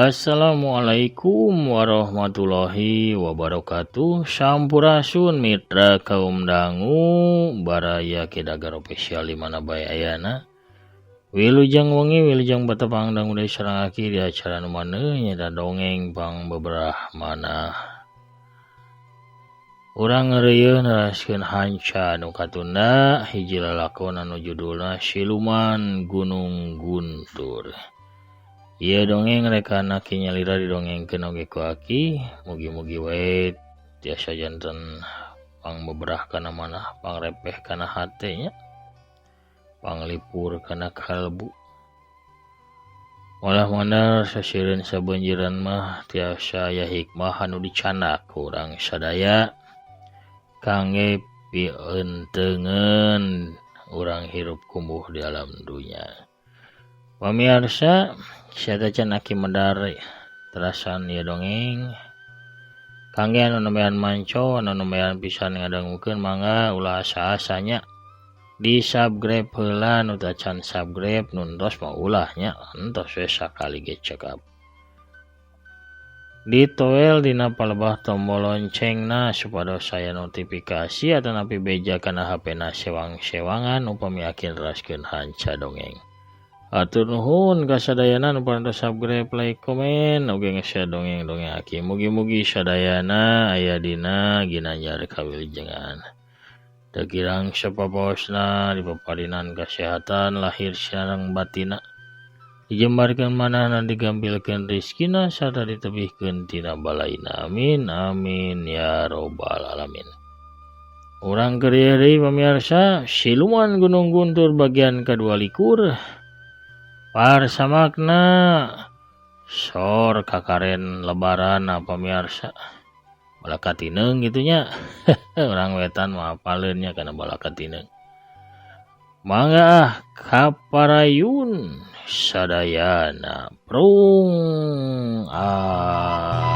Assalamualaikum warahmatullahi wabarakatuh. Sampurasun mitra kaum dangu baraya Kidagar official di mana bae ayana. Wilujeng wengi wilujeng batepang dangu deui sareng aki di acara nu maneuh nyaeta dongeng pang beberah manah. Urang ngareuyeun neraskeun hanca nu katunda hiji lalakon anu judulna Siluman Gunung Guntur. Ieu dongeng rekan aki nyalira didongengkeun oge ku aki, mugi-mugi wae tiasa janten pangbeberah kana manah, pangrepeh kana hate nya, panglipur kana kalbu. Malah mandar sasieureun sabeunjiran mah tiasa aya hikmah anu dicandak ku urang sadaya kangge pientengeun urang hirup kumbuh di alam dunya. Pamiarsa, siapa can aki medar terasan ieu dongeng. Kangge anu nembean manco, anu nembean pisan ngadangukeun mangga ulah asa-asa nya. Di subscribe heula nu teu can subscribe nuntos mah ulah nya, entos we sakali ge cekap. Ditoel dina palebah tombol loncengna supados aya notifikasi atanapi beja kana HP-na sewang-sewangan upami aki neraskeun hanca dongeng. Hatur nuhun ka sadayana nu parantos subscribe, like, komen, oge nge-share dongeng-dongeng aki. Mugi-mugi sadayana aya dina ginanjar kawilujengan. Teu kirang sapapaosna dipaparinan kasehatan lahir sareng batina. Dijembarkeun manahna digampilkeun rezekina sarta ditebihkeun tina balaina. Amin amin ya robbal alamin. Urang keur ieu deui pamiarsa, Siluman Gunung Guntur bagian ka-22. Parsamakna sor kakaren lebaran pamiarsa. Balaka tineung kitu nya. Urang wetan mah apaleun nya kana balaka tineung. Mangga ah kaparayun sadayana prung ah.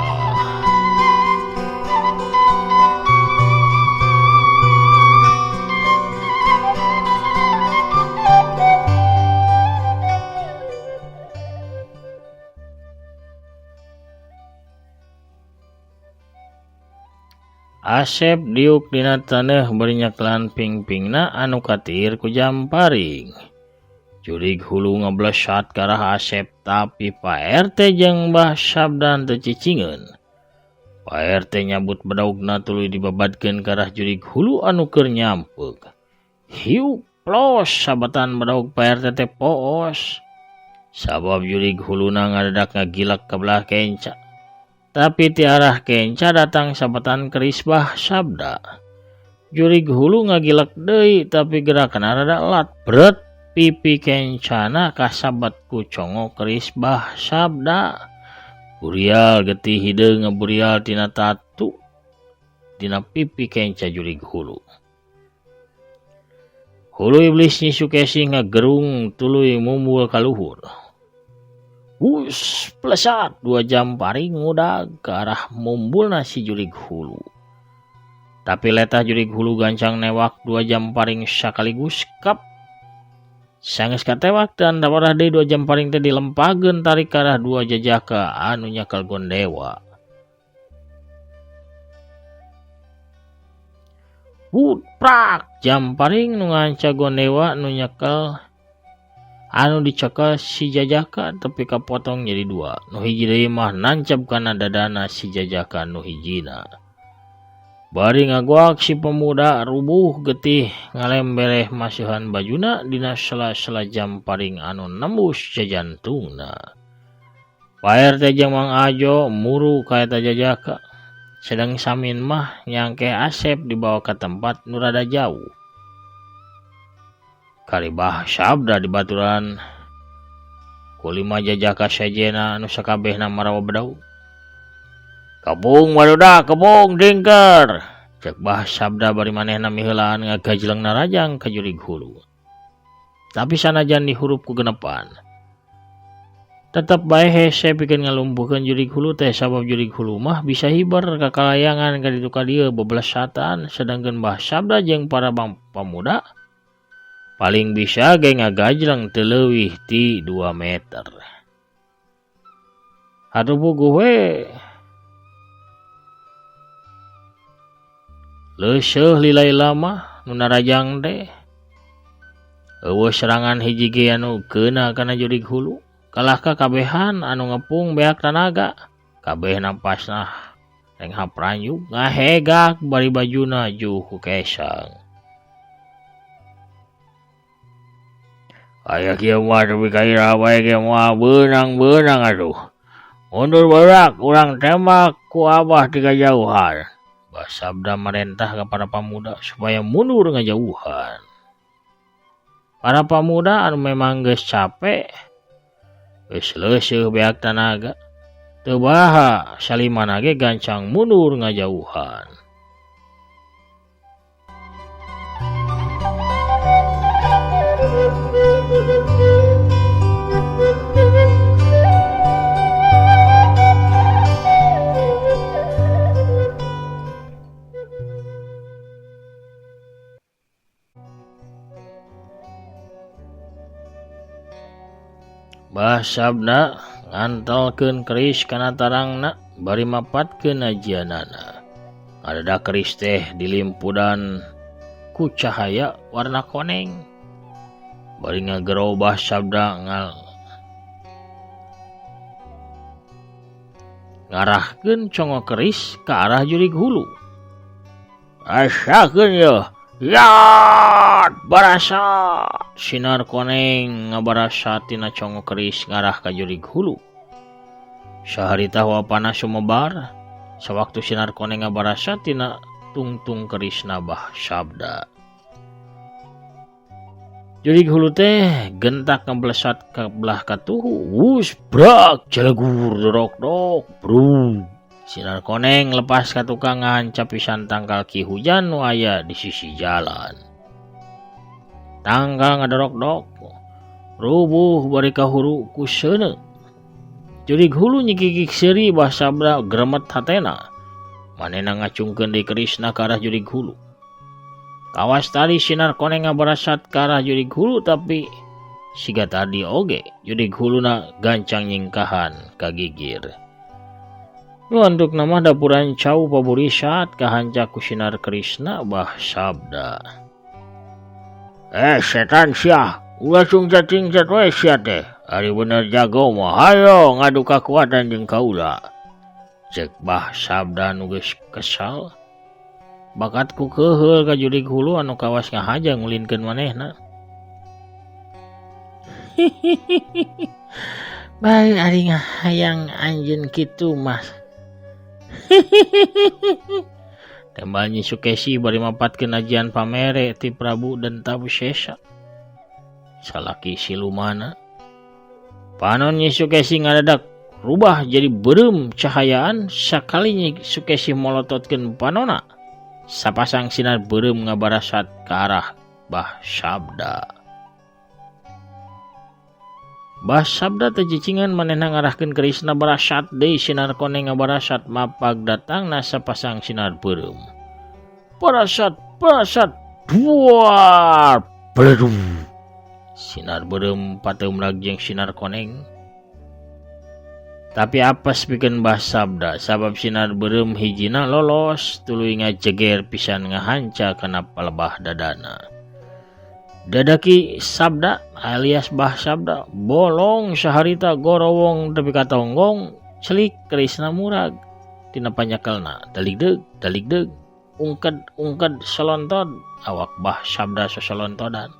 Asep diuk dina taneuh bari nyaklan pingpingna anu katiir ku jamparing. Jurig hulu ngablesat ka arah Asep tapi Pak RT jeung Mbah Sabdan teu cicingeun. Pak RT nyabut bedaugna tuluy dibabadkeun ka arah jurig hulu anu keur nyampeuk. Hiuk plos sabatan bedaug Pak RT teh poos. Sabab jurig huluna ngadadak ngagilak ka belah kenca. Tapi ti arah kenca datang sabatan keris Bah Sabda. Jurig hulu ngagilak deui tapi gerakan rada lat. Bret pipi kencana kasabat ku congo keris Bah Sabda. Burial getih hideung ngaburial tina tatu dina pipi kenca jurig hulu. Hulu iblis Nyi Sukesi ngagerung tuluy mumbul ka luhur. Hus, plesat 2 jam paring ngudag ke arah mumbulna si jurig hulu. Tapi letah jurig hulu gancang newak 2 jam paring sakaligus kap. Sanggeus katewak dan dawarah deui 2 jam paring teh dilempageun tarik ke arah 2 jajaka anu nyakel gondewa. Put prak jam paring nu nganca gondewa nu nyakel anu dicekel si jajaka tapi kapotong jadi 2. Nu hiji deui mah nancep kana dadana si jajaka nu hijina. Bari ngagoak si pemuda rubuh getih ngalembereh masihan bajuna dina sela-sela jam paring anu nembus jajantungna. Pak RT jeung Mang Ajo muru ka eta jajaka. Sedang Samin mah nyangke Asep dibawa ke tempat nu rada jauh. Karibah Sabda dibaturan ku 5 jajaka sejena anu sakabehna marawa bedau. Kebung barudak, kebung dingker. Cek Bah Sabda bari manehna miheulaan ngagajleng narajang ka jurig hulu. Tapi sanajan dihurup ku genepan, tetep bae hese pikeun ngalumpuhkeun jurig hulu teh sabab jurig hulu mah bisa hiber ka kalayangan ka ditu ka dieu bebelesatan sedangkeun Bah Sabda jeung para pamuda paling bisa ge ngagajleng teu leuwih ti 2 meter. Atuh puguh we. Leuseuh lilai lama nu narajang teh. Eueuh serangan hiji ge anu keuna kana jurig hulu. Kalah ka kabehan anu ngepung beak tanaga. Kabeh napasna renghap ranyug ngahegak bari bajuna juh ku kesang. Aya kieu mah tepi ka ira bae ge moal beunang-beunang atuh. Mundur barudak urang tembak ku abah ti kajauhan. Bah Sabda marentah ka para pamuda supaya mundur ngajauhan. Para pamuda anu memang geus capek, geus leuseuh beak tanaga, teu baha salimana ge gancang mundur ngajauhan. Bah Sabda ngantelkeun keris kana tarangna bari mapatkeun ajianana. Ngadadak keris teh dilimpudan ku cahaya warna koneng. Bari ngagero Bah Sabda ngarahkeun congo keris ka arah jurig hulu. Asakeun yeuh. Yat barasa sinar koneng ngabarasa tina congo keris ngarah ka jurig hulu. Saharita hawa panas sumebar sawaktu sinar koneng ngabarasa tina tungtung keris Bah Sabda. Jurig hulu teh gentak ngeblesat ka belah katuhu. Wus brak jelegur dorok-dok bru. Sinar koneng lepas ka tukang ngahancap pisan tangkal ki hujan nu aya di sisi jalan. Tangkal ngadorok-dok rubuh bari kahuru ku seuneu. Jurig hulu nyikikik seuri Bah Sabda gremet hatena. Manehna ngacungkeun deui kerisna ka arah jurig hulu. Kawas tadi sinar koneng ngabarasat ka arah jurig hulu tapi siga tadi oge jurig huluna gancang nyingkahan ka gigir. Nu antukna mah dapuran cau paburisat kahanca ku sinar kerisna Bah Sabda. Setan sia, ulah cungcat-cingcat we sia teh. Ari bener jago mah hayo ngadu kakuatan jeung kaula. Cek Bah Sabda nu geus kesal. Bakat ku keuheul ka jurig hulu anu kawas ngahaja ngulinkeun manehna. Bae ari ngahayang anjeun kitu mah. Tembal Nyi Sukesi bari mapatkeun ajian pamere ti Prabu Dentawsesa. Salaki silumana. Panon Nyi Sukesi ngadadak rubah jadi beureum cahayaan sakali Nyi Sukesi molototkeun panona. Sapasang sinar beureum ngabarasat ka arah Bah Sabda. Bah Sabda teh cicingan manehna ngarahkeun kerisna barasat deui sinar koneng ngabarasat mapag datangna sapasang sinar beureum. Barasat, barasat, buar, beledu. Sinar beureum pateumrag jeung sinar koneng. Tapi apes pikeun Bah Sabda sabab sinar beureum hijina lolos tuluy ngajeger pisan ngahanca kana palebah dadana. Dadaki Sabda alias Bah Sabda bolong saharita gorowong tepi ka tonggong celik kerisna murag tina panyakelna daligdeug daligdeug ungked ungked salontod awak Bah Sabda sasalontodan.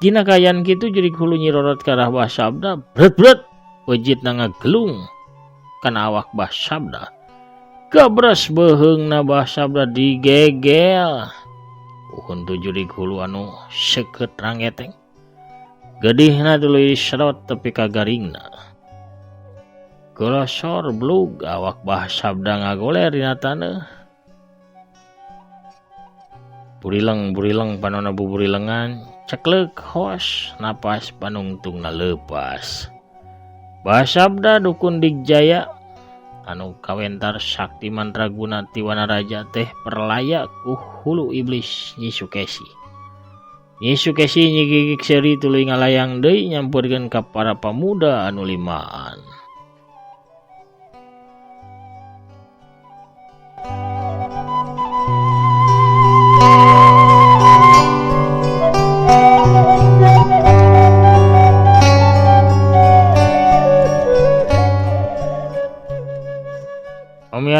Dina kaayaan kitu jurig hulu nyirorot ka arah Bah Sabda bret-bret pejitna ngagelung kana awak Bah Sabda. Gabres beuheungna Bah Sabda digegel. Uhun jurig hulu anu seukeut rangeteng. Gedihna tuluy disedot tepi ka garingna. Golosor blug awak Bah Sabda ngagoler dina taneuh. Burileng-burileng panona buburilengan, cekleuk hos napas panungtungna leupas. Bah Sabda dukun Digjaya anu kawentar sakti mantraguna ti Wanaraja teh perlaya ku hulu iblis Nyi Sukesi. Nyi Sukesi nyigigik seuri tuluy ngalayang deui nyampeurkeun ka para pamuda anu limaan.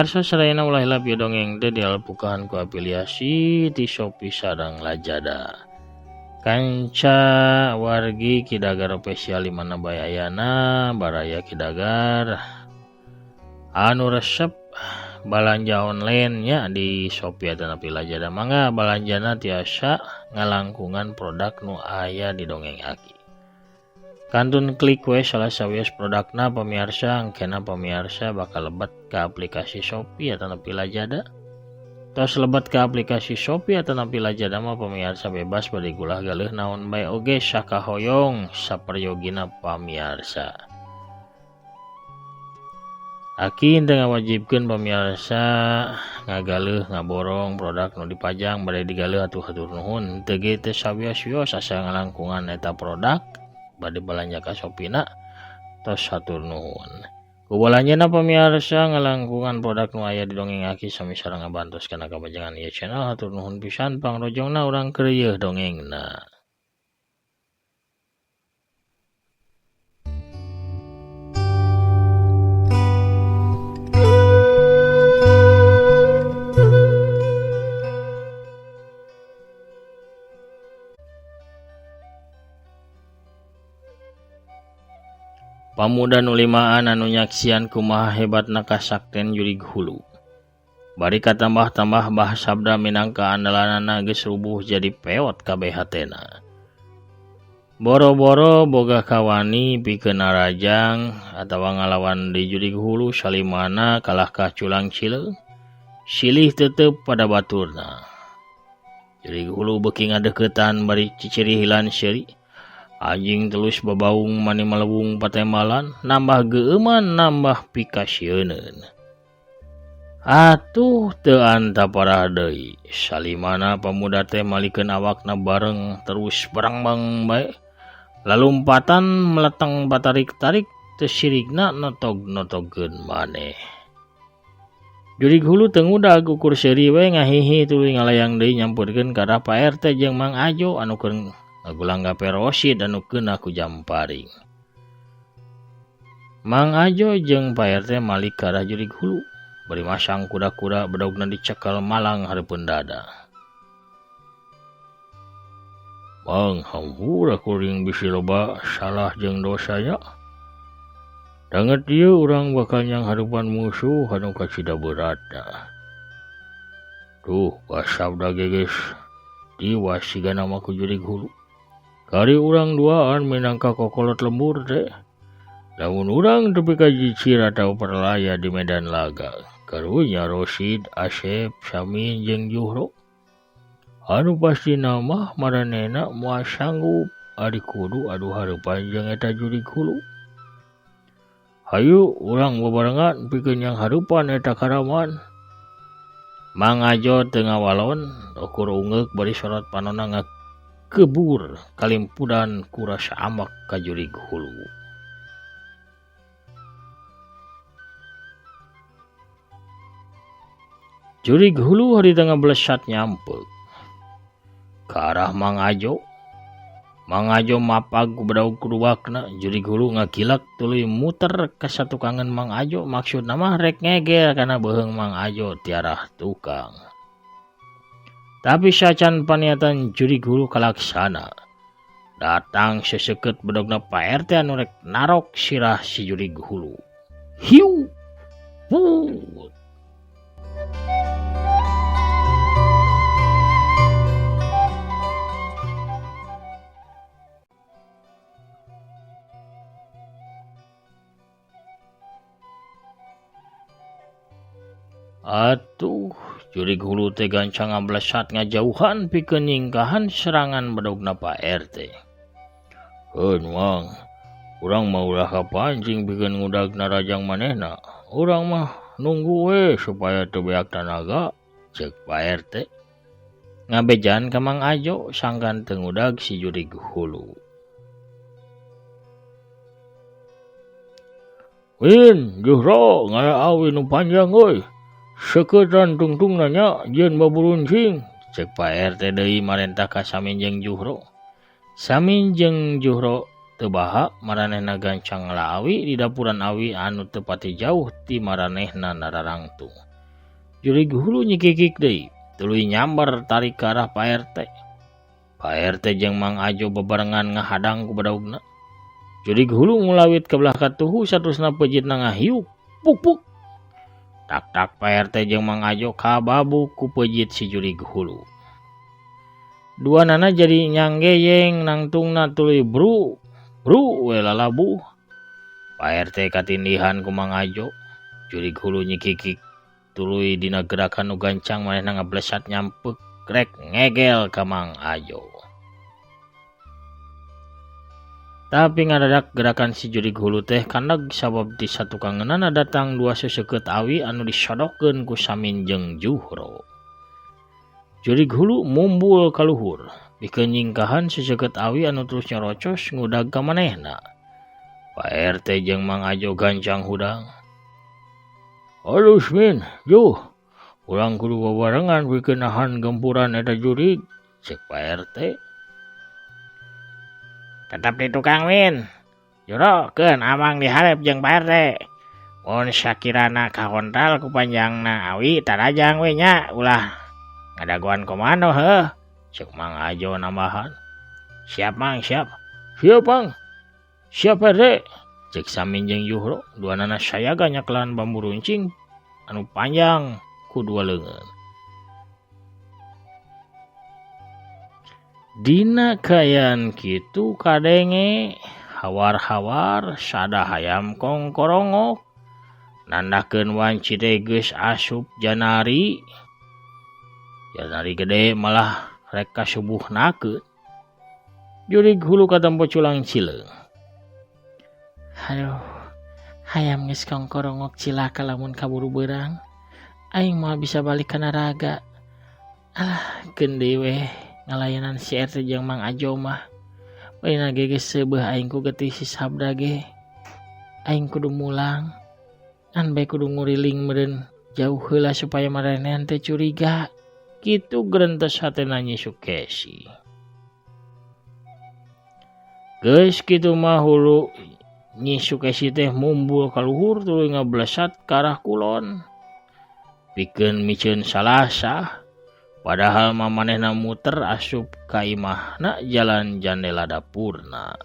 Pamirsa sadayana ulah hilap ieu dongeng teh dialpukahan ku afiliasi ti Shopee sareng Lazada. Kanca wargi Ki Dagar Official di mana bae ayana baraya Ki Dagar anu resep balanja online nya di Shopee atanapi Lazada mangga balanjana tiasa ngalangkungan produk nu aya di dongeng Aki. Kantun klik we salah sawios produkna pamirsa engkena pamirsa bakal lebet ke aplikasi Shopee atanapi Lazada. Tos lebet ke aplikasi Shopee atanapi Lazada mah pamirsa bebas bade gulah galeuh naon bae oge sakahoyong saperyogina pamirsa. Aki teu ngawajibkeun pamirsa ngagaleuh ngaborong produk nu dipajang bade digaleuh atuh hatur nuhun teu ge teu sawios-wios asa ngalangkungan eta produk bade balanja ka Shopee-na tos hatur nuhun. Ku balanjana pamirsa ngalangkungan produk nu aya di dongeng Aki sami sareng ngabantos kana kamajengan ieu channel hatur nuhun pisan pangrojongna urang keur ieu dongengna. Pamuda nu limaan anu nyaksian kumaha hebatna kasakten jurig hulu. Bari katambah-tambah Bah Sabda minangka andalanana geus rubuh jadi peot kabeh hatena. Boro-boro boga kawani pikeun narajang atawa ngalawan di jurig hulu salimana kalah ka culang cileung, silih tetep pada baturna. Jurig hulu beuki ngadeuketan bari cicirihilan seuri. Anjing telus babaung mani malewung patembalan nambah geueuman nambah pikasieuneun. Atuh teu antaparah deui salimana pamuda teh malikeun awakna bareng terus barangbang bae. Lalumpatan meleteng batarik-tarik teu sirigna notog-notogkeun maneh. Jurig hulu teu ngudag ukur seuri we ngahihi tuluy ngalayang deui nyamperkeun ka arah Pak RT jeung Mang Ajo anu keur ngagulang gape Rosid anu keuna ku jamparing. Mang Ajo jeung Pak RT malik ka arah jurig hulu bari masang kuda-kuda bedogna dicekel malang hareupeun dada. Mang hampura kuring bisi loba salah jeung dosanya. Danget ieu urang bakal nyang hareupan musuh anu kacida beratna. Duh, basabda geges tiwas sigana mah ku jurig hulu. Kari urang duaan minangka kokolot lembur teh. Lamun urang tepi ka jicir atawa perlaya di medan laga. Karunya Rosid, Asep, Samin jeung Juhro. Anu pastina mah maranehna moal sanggup ari kudu adu hareupan jeung eta jurig hulu. Hayu urang babarengan pikeun yang hareupan eta karaman. Mang Ajo teu ngawalon, ukur ungeuk bari sorot panonna ngakebur kalimpudan ku rasa ambek ka jurig hulu. Jurig hulu harita ngablesat nyampeuk ka arah Mang Ajo. Mang Ajo mapag ku bedog kuduakna, jurig hulu ngakilak tuluy muter ka satukangan Mang Ajo maksudna mah rek ngeger kana beuheung Mang Ajo tiarah tukang. Tapi sacan paniatan jurig hulu kalaksana. Datang seseukeut bedogna Pak RT anu rek narok sirah si jurig hulu. Hiu! Put! Atuh, jurig hulu teh gancang ngablesat ngajauhan pikeun nyingkahan serangan bedogna Pak RT. Heun Mang, urang mah ulah kapancing pikeun ngudag narajang manehna. Urang mah nunggu we supaya teu beak tanaga, ceuk Pak RT. Ngabejan ka Mang Ajo sangkan teu ngudag si jurig hulu. Win, Juhro ngala awi nu panjang euy. Sekeutan tungtung nanya jeung baburuncing, cek Pak RT deui marentah ka Samin jeung Juhro. Samin jeung Juhro teu baha maranehna gancang ngala awi di dapuran awi anu teu pati jauh ti maranehna nararangtung. Jurig hulu nyikikik deui, tuluy nyamber tarik ka arah Pak RT. Pak RT jeung Mang Ajo bebarengan ngahadang ku badaugna. Jurig hulu ngulawit ka belah katuhu saterusna peujitna ngahiuk. Puk puk. Tak-tak Pak RT jeung Mang Ajo kababuk ku peujit si jurig hulu. Dua nana jadi nyanggeyeng nangtungna tuluy bru bru we lalabuh. Pak RT katindihan ku Mang Ajo. Jurig hulu nyikikik tuluy dina gerakan nu gancang manehna ngablesat nyampek rek ngegel ka Mang Ajo. Tapi ngadadak gerakan si jurig hulu teh kaneg sabab di satukangeunana datang dua seseukeut awi anu disodokeun ku Samin jeung Juhro. Jurig hulu mumbul ka luhur, pikeun nyingkahan seseukeut awi anu terus nyarocos ngudag ka manehna. Pak RT jeung Mang Ajo gancang hudang. Alus Min, Juh, urang kudu babarengan pikeun nahan gempuran eta jurig, cek Pak RT. Tetap di tukang Min. Juro keun amang diharep jeung Pak RT. Mun sakirana kahontal ku panjangna awi tarajang we nya ulah ngadagoan komando heuh, cek Mang Ajo nambahan. Siap Mang, siap. Siap Mang. Siap RT. Cek Samin jeung Juhro, duanana sayaga nyakelan bambu runcing anu panjang ku dua leungeun. Dina kaayaan kitu kadenge hawar-hawar sada hayam kongkorongok nandakeun wanci teh geus asup janari. Janari gede malah rek kasubuhnakeun. Jurig hulu katempo culang cileung. Aduh, hayam geus kongkorongok cilaka lamun kaburu beurang. Aing moal bisa balik kana raga. Alah, keun deui weh ngalayanan si RT jeung Mang Ajo mah. Baina ge geus seubeuh aing ku getih si Sabda ge. Aing kudu mulang. Ngan bae kudu nguriling meureun jauh heula supaya marenehan teu curiga. Kitu gerentes hatena Nyi Sukesi. Geus kitu mah hulu Nyi Sukesi teh mumbul ka luhur tuluy ngablesat ka arah kulon. Pikeun miceun salasah, padahal mah manehna muter asup ka imahna jalan jandela dapurna.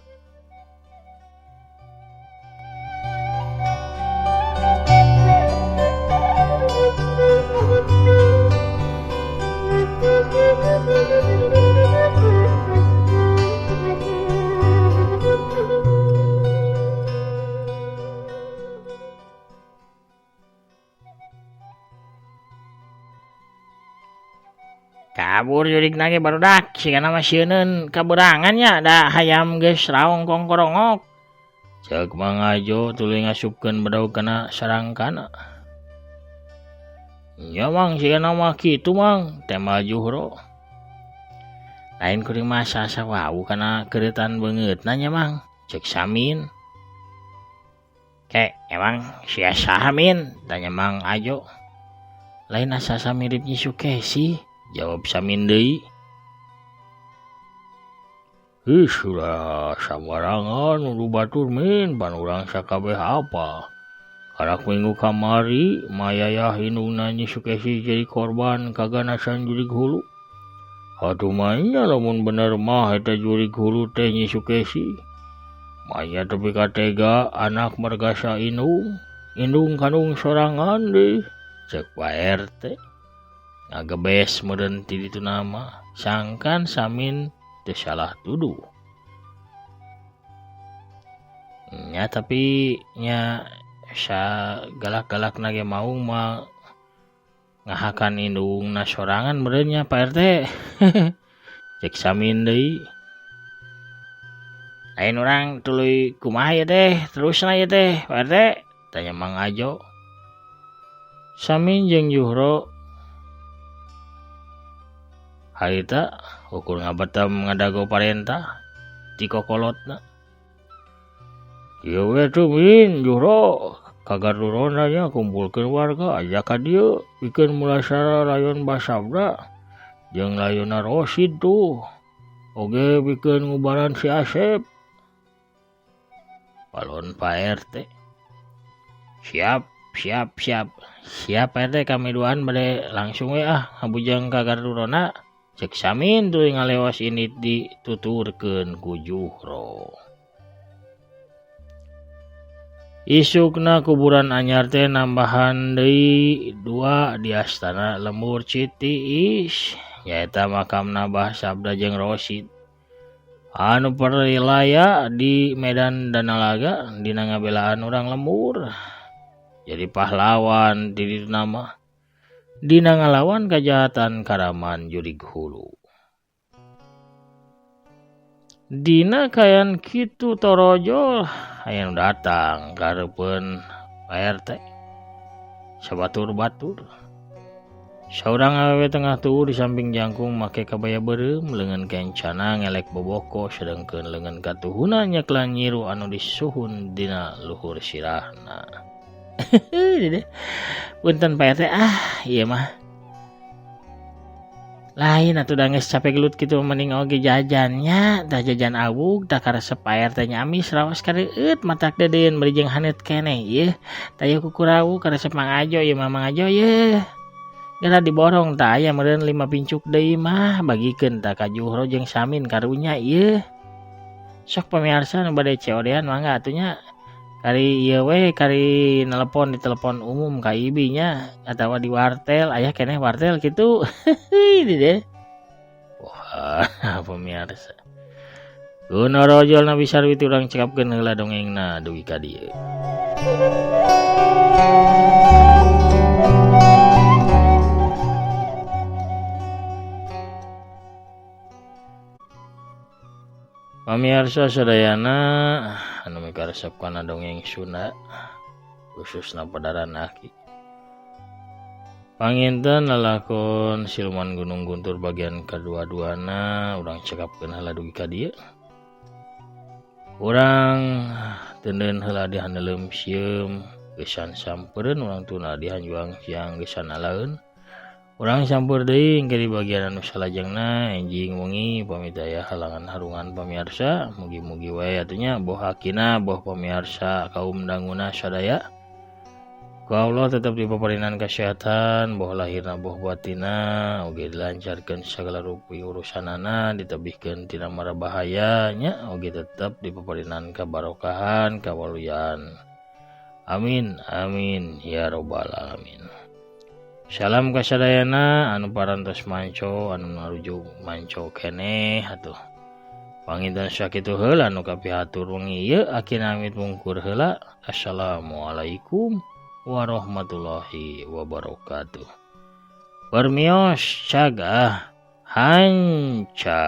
Kabur jurig nage barudak sigana mah sieuneun kaberangan nya da hayam geus raong kongkorongok. Ceuk Mang Ajo tuluy ngasupkeun bedog kana sarangkana. Nya Mang sigana mah kitu Mang, tembal Juhro. Lain kuring mah asa wau kana keureutan beungeutna nya Mang, ceuk Samin. Ke, emang sia saha Min? Tanya Mang Ajo. Lain asa mirip Nyi Sukesi, jawab Samin deui. Ih, sudah sambarangan nuduh batur Min, pan urang sakabeh apa. Karak minggu kamari mayayah indungna Nyi Sukesi jadi korban kaganasan jurig hulu. Atuh mah lamun bener mah eta jurig hulu teh Nyi Sukesi. Manya tepi ka tega anak mergasa indung, indung kandung sorangan deui, cek Pak RT. Ngagebes meureun ti ditu nama, sangkan Samin teu salah tuduh. Nya tapi nya sagalak-galakna ge maung mah ngahakan indungna sorangan meureun nya Pak RT. Cek Samin deui. Lain urang tuluy kumaha ieu teh, terusna ieu teh Pak RT, tanya Mang Ajo. Samin jeung Juhro harita ukur ngabetem ngadago parentah ti kokolotna. Ieu we tuh Min, Juhro, kagardu ronda nya kumpulkeun warga ajak ka dieu pikeun mulasara layon Basabda jeung layonna Rosid tuh. Oge pikeun ngubaran si Asep. Balon Pak RT. Siap, Siap siap siap Pak RT, kami duaan bade langsung we ah ngabujeng ka gardu ronda. Cek Samin tuluy ngalewas indit dituturkeun ku Juhro. Isukna kuburan anyar teh nambahan deui dua di astana lembur Citiis, nyaeta makamna Bah Sabda jeung Rosid. Anu perlaya di Medan Danalaga dina ngabelaan urang lembur. Jadi pahlawan di ditu mah dina ngalawan kajahatan karaman jurig hulu. Dina kaayaan kitu torojol aya nu datang ka hareupeun Pak RT. Sabatur-batur. Saurang awewe tengah tuur di samping jangkung make kabaya beureum, leungeun kencana ngelek boboko sedengkeun leungeun katuhuna nyeklan nyiru anu disuhun dina luhur sirahna. Punten Pak RT, ah ieu mah. Lain atuh da geus capek gelut kitu mending oge jajan nya, tah jajan awug tah karesep Pak RT nya amis raos kareueut matak deudeuin bari jeung haneut keneh ieu. Tah ieu kukurawu karesep Mang Ajo ieu mah Mang Ajo yeuh. Geura diborong tah aya meureun 5 pincuk deui mah bagikeun tah ka Juhro jeung Samin karunya ieu. Sok pamirsa nu bade COD-an mangga atuh nya. Kari ieu we kari nelepon di telepon umum ka Ibi nya atawa di wartel aya keneh wartel kitu. Di deh. Wah, pemirsa. Gunarojol Nabi Sarwiti urang cekapkeun heula dongengna dugi ka dieu. Pamirsa sadayana anu mikaresep kana dongeng Sunda khususna padaran aki. Panginten lalakon Siluman Gunung Guntur bagian kadua-duana urang cekapkeun heula dugi ka dieu. Urang teuneun heula di handeleum sieum geusan sampereun urang tuna di hanjuang siang geusan alaeun. Urang sampeur deui engke di bagian anu salajengna enjing wengi pamit aya halangan harungan pamirsa mugi-mugi wae atuh nya boh akina boh pamirsa kaum danguna sadaya. Ku Allah tetep dipaparinan kesehatan boh lahirna boh batina oge dilancarkeun sagala rupi urusanana ditebihkeun tina mara bahaya nya oge tetep dipaparinan kabarokahan kawaluyan. Amin amin ya robbal alamin. Salam kasadayana anu parantos manco anu ngarujuk manco keneh atuh. Panginten sakitu heula nu kapihatur wengi ieu akina amit mungkur heula. Assalamualaikum warahmatullahi wabarakatuh. Permios cagah hanca.